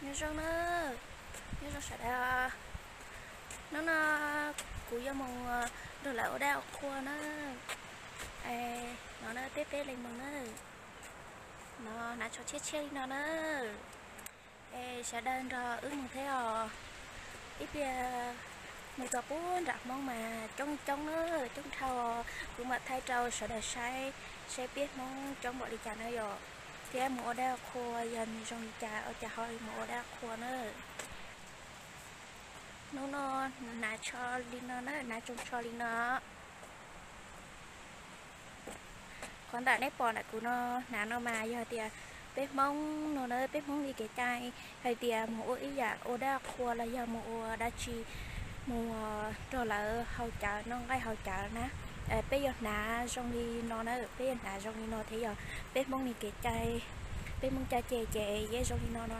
Nyob zoo na, nyob zoo sawv daws. Hnub no kuv yuav mus nrog lawv ua dab ua qhua na. No na, peb peb leeg mus na. No hnav tsho tshiab tshiab li no na. Es sawv daws nrog wb mus thiab os. Ib pliag mus txog pub nram Hmoob mas coob coob na, coob dhau. Kuv mam thaij rau sawv daws saib, saib peb Hmoob coob npaum li cas na yom. Thiab mus ua dab ua qhua yog nws zoo li cas, ua cas ho mus ua dab ua qhua na. Hnub no hnav tsho li no na, hnav tsoos tsho li no. Qhov ntawm nej pom ntawm kuv no hnav no mas yog tias peb Hmoob no na, peb Hmoob li kev cai hais tias mus ua ib yam ua dab qhua los yog mus ua dab tsi, mus nrog lawv haus cawv, noj nqaij haus cawv na. Peb yuav hnav zoo li no na, peb yuav hnav zoo li no thiab yog peb Hmoob li kev cai, peb Hmoob cai ces ces yeej zoo li no no.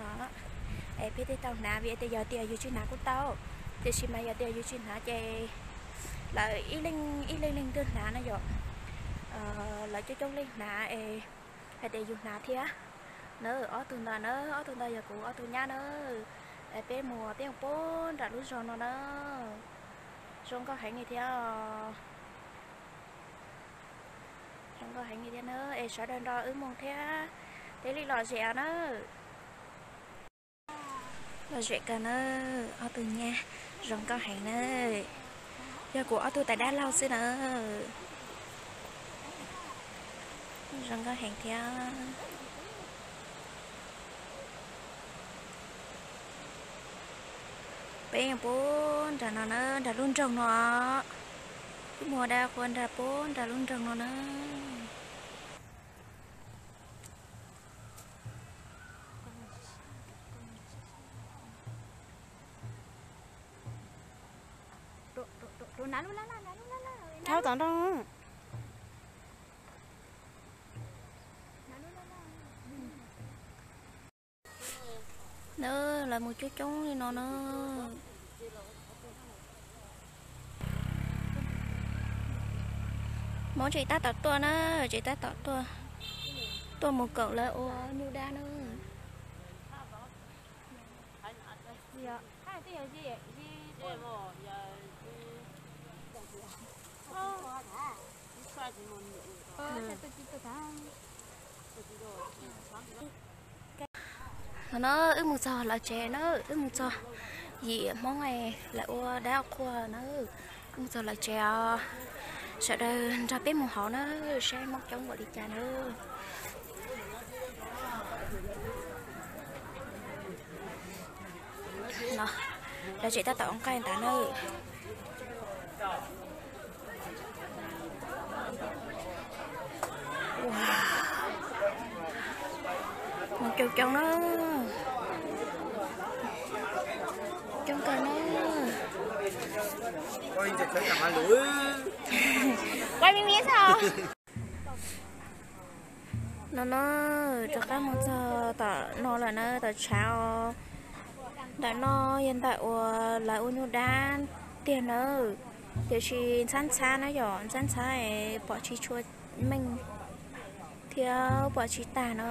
Es peb thiaj tau hnav, vim tias yog tias yus tsis hnav kuj tau, tiam sis mas yog tias yus tsis hnav ces lawv ib leeg ib leeg leeg twg hnav na yom. Lawv coob coob leej hnav es hais tias yus hnav thiab. Na, ob tug ntawd na, ob tug ntawd yog kuv ob tug nyab na. Es peb mus, peb mus pub nram lub zos no na. Zoo nkauj heev li thiab. Zoo nkauj heev li thiab na, es sawv daws nrog wb mus thiab. Peb li lom zem na. Lom zem kawg na, ob tug nyab zoo nkauj heev na. Yog kuv ob tug tais dab laug xwb na. Zoo nkauj heev thiab. Peb mus pub nram no na, nram lub nroog no. Peb mus ua dab qhua nram pub nram lub nroog no na. Thauj tom nroog. Na, lawv mus coob coob li no na. Hmoob tseem tab tom tuaj na, tseem tab tom tuaj, tuaj mus koom lawv ua nyuj dab na. Hov no wb mus txog lawv tsev na, wb mus txog yim Hmoob lawv ua dab qhua na. Wb mus txog lawv tsev os, sawv daws nrog peb mus hauv na, saib Hmoob coob npaum li cas na. No, lawv tseem tab tom ua nqaij ntawd na. Mus coob coob na. Coob kawg na. Quay mi miv xwb os. No na, rov qab mus txog tom no lawm na, tom tshav os. Ntawm no yog ntawm uas lawv ua nyuj dab tiag na, tiam sis ntxhab ntxhab na yom, ntxhab ntxhab es pom tsis tshua meej thiab pom tsis tag na.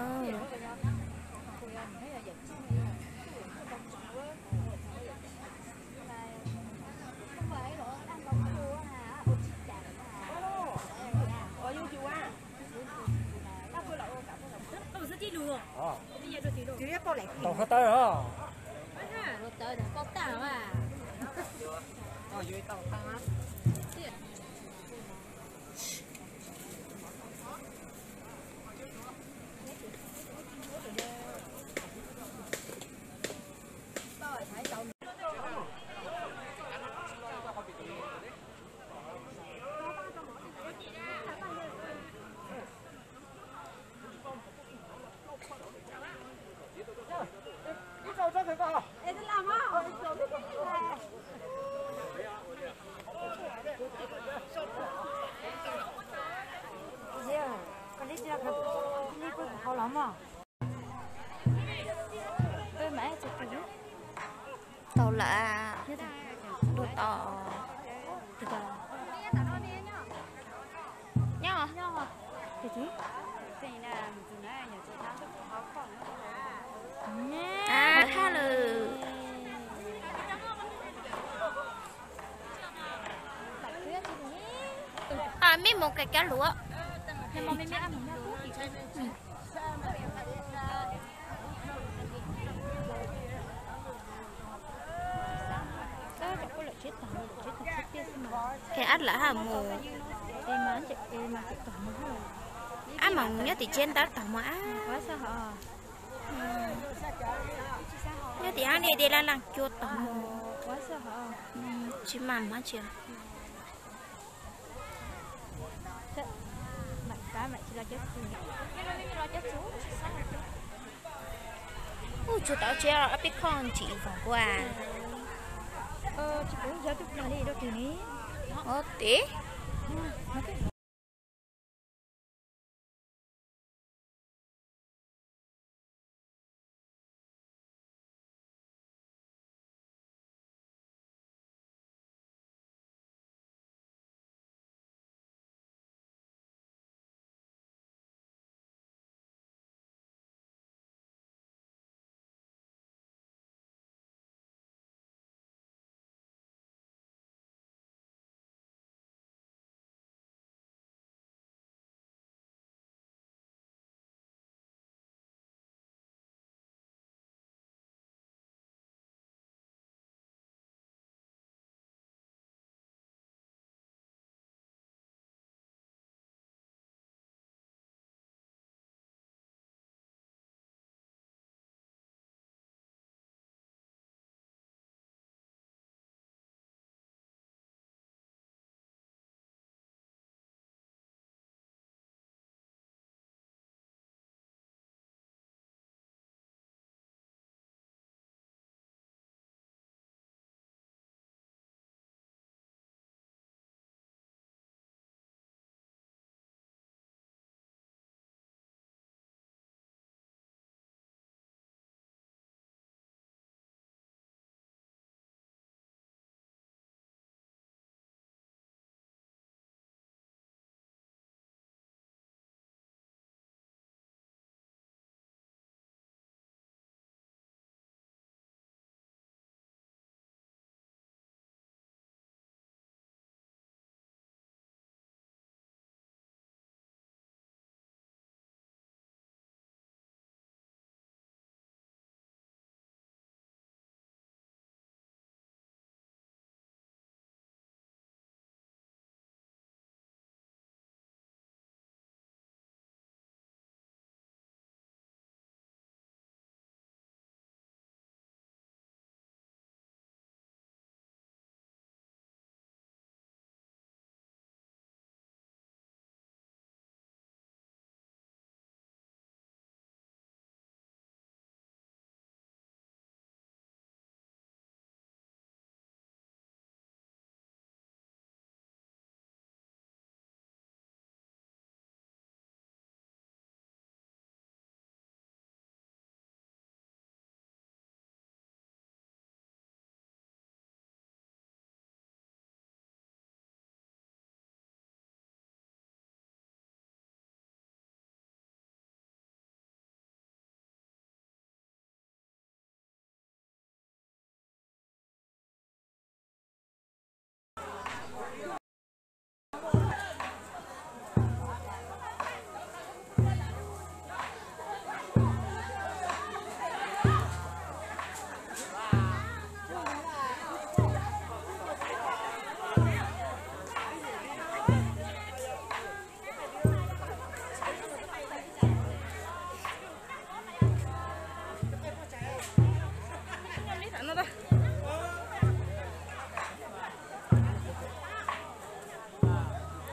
Tau lawm, dua tau. Nyob. Lawm. Mej mus kais kab luam. Khe ab lam hab mus. Ab mam mus nyob tim tsiab ntab tog mas ab. Nyob tim hab niaj diav laj laaj cua tog. Tsis mam mas tsis. Ub, tsuag tau tsev ob peb khob ntsim vog kuv. Ob peb.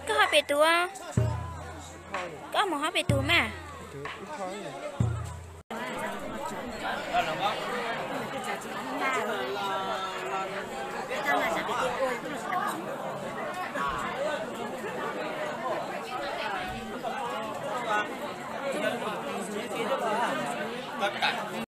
Koj ho pes tus? Koj mus ho pes tus mas?